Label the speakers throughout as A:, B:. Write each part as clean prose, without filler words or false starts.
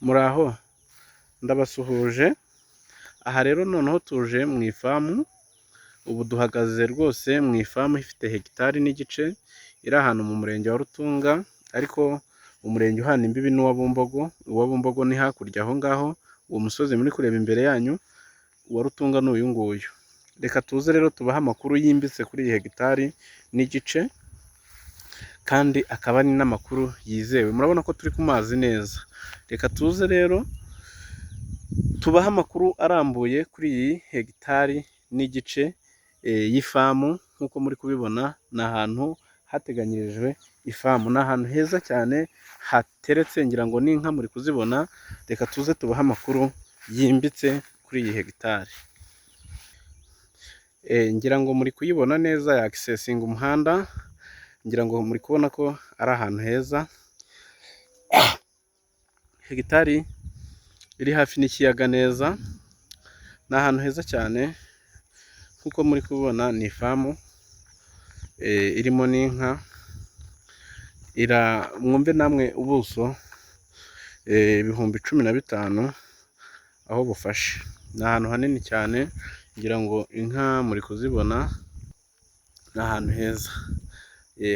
A: Muraho ndabasuhuje, aha rero noneho tuje mu ifamu, ubu duhagaze rwose mu ifamu ifite hegitari n'igice, iri ahantu mu murenge wa Rutunga ariko umurenge uhana imbibi n'uwa Bumbogo, uwa Bumbogo ni hakurya aho ngaho, uwo musozi muri kureba imbere yanyu, uwa Rutunga ni uyu nguyu. Reka tuze rero tubahe amakuru yimbitse kuri iyi hegitari n'igice kandi akaba ari n'amakuru yizewe, murabona ko turi ku mazi neza. Reka tuze rero tubahe amakuru arambuye kuri iyi hegitari n'igice y'ifamu nk'uko muri kubibona ni ahantu hateganyirijwe ifamu, ni ahantu heza cyane hateretse ngira ngo n'inka muri kuzibona, reka tuze tubahe amakuru yimbitse kuri iyi hegitari. Ngira ngo muri kuyibona neza yakisesinga umuhanda, ngira ngo muri kubona ko ari ahantu heza, hegitari iri hafi n'ikiyaga neza, ni ahantu heza cyane nk'uko muri kubibona ni ifamu irimo n'inka, mwumve namwe ubuso 15,000 aho bufashe, ni ahantu hanini cyane ngira ngo inka muri kuzibona, ni ahantu heza.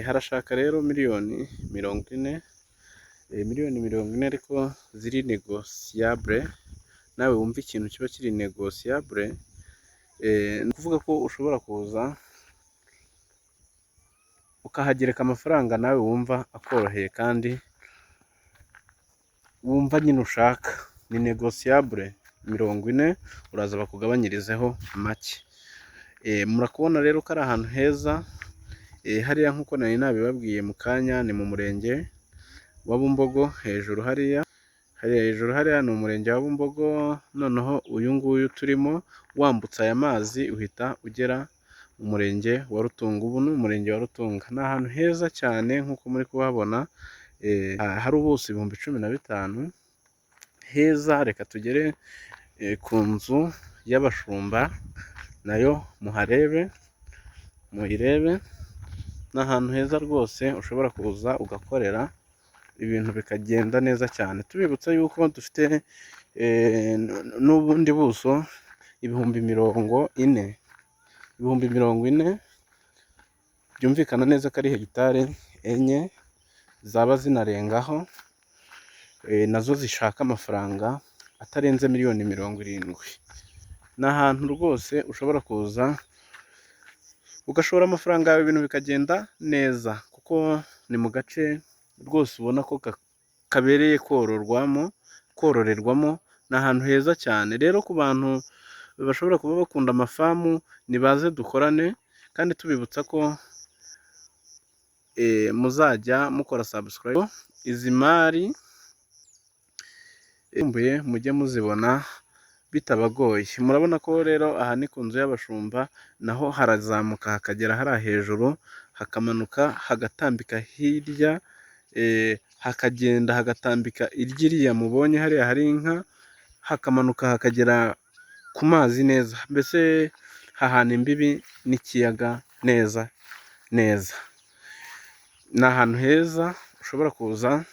A: Harashaka rero miliyoni 40, miliyoni 40 ariko ziri négociable, nawe wumve ikintu kiba kiri négociable, ni ukuvuga ko ushobora kuza ukahagereka amafaranga nawe wumva akoroheye kandi wumva nyine ushaka, ni négociable 40 uraza bakugabanyirizeho make. Murakubona rero ko ari ahantu heza, hariya nk'uko nari nabibabwiye mu kanya ni mu murenge wa Bumbogo hejuru hariya, hariya hejuru hariya ni umurenge wa Bumbogo, noneho uyu nguyu turimo wambutse aya mazi uhita ugera mu murenge wa Rutunga, ubu ni umurenge wa Rutunga, ni ahantu heza cyane nk'uko muri kuhabona, hari ubuso 15,000 heza, reka tugere ku nzu y'abashumba nayo muharebe muyirebe, ni ahantu heza rwose ushobora kuza ugakorera ibintu bikagenda neza cyane. Tubibutsa yuko dufite n'ubundi buso 40,000, 40,000 byumvikana neza ko ari hegitari 4 zaba zinarengaho, nazo zishaka amafaranga atarenze miliyoni 70. Ni ahantu rwose ushobora kuza ugashora amafaranga yawe ibintu bikagenda neza, kuko ni mu gace rwose ubona ko kabereye kororwamo, kororerwamo, ni ahantu heza cyane. Rero ku bantu bashobora kuba bakunda amafamu nibaze dukorane, kandi tubibutsa ko muzajya mukora subscribe, izi mari mujye muzibona bitabagoye. Murabona ko rero aha ni ku nzu y'abashumba, naho harazamuka hakagera hariya hejuru, hakamanuka hagatambika hirya, hakagenda hagatambika iryiriya mubonye hariya hari inka, hakamanuka hakagera ku mazi neza, mbese hahana imbibi n'ikiyaga neza neza. Ni ahantu heza ushobora kuza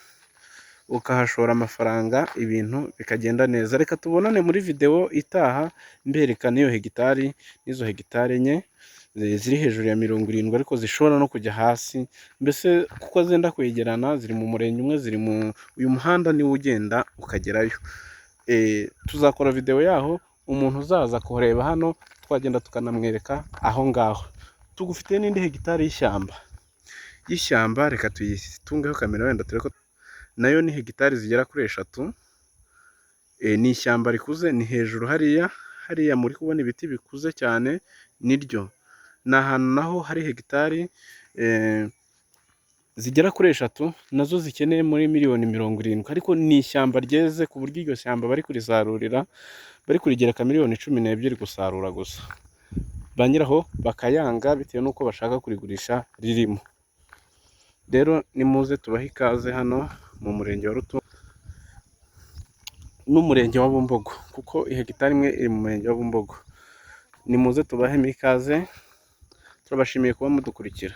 A: ukahashora amafaranga ibintu bikagenda neza. Reka tubonane muri videwo itaha mbereka n'iyo hegitari n'izo hegitari 4 ziri hejuru ya 70 ariko zishobora no kujya hasi, mbese kuko zenda kwegerana ziri mu murenge umwe, ziri mu uyu muhanda niwo ugenda ukagerayo. Tuzakora videwo yaho, umuntu uzaza kureba hano twagenda tukanamwereka aho ngaho. Tugufitiye n'indi hegitari y'ishyamba, reka tuyitungeho kamera wenda turebe ko nayo ni hegitari zigera kuri 3, ni ishyamba rikuze, ni hejuru hariya, hariya muri kubona ibiti bikuze cyane niryo. Ni ahantu naho hari hegitari zigera kuri 3 nazo zikeneye muri miliyoni 70, ariko ni ishyamba ryeze ku buryo iryo shyamba bari kurisarurira, bari kurigereka miliyoni 12 gusarura gusa. Ba nyiraho bakayanga bitewe n'uko bashaka kurigurisha ririmo. Rero nimuze tubahe ikaze hano mu murenge wa Rutunga n'umurenge wa Bumbogo, kuko hegitari imwe iri mu murenge wa Bumbogo. Nimuze tubahemo ikaze, turabashimiye kuba mudukurikira.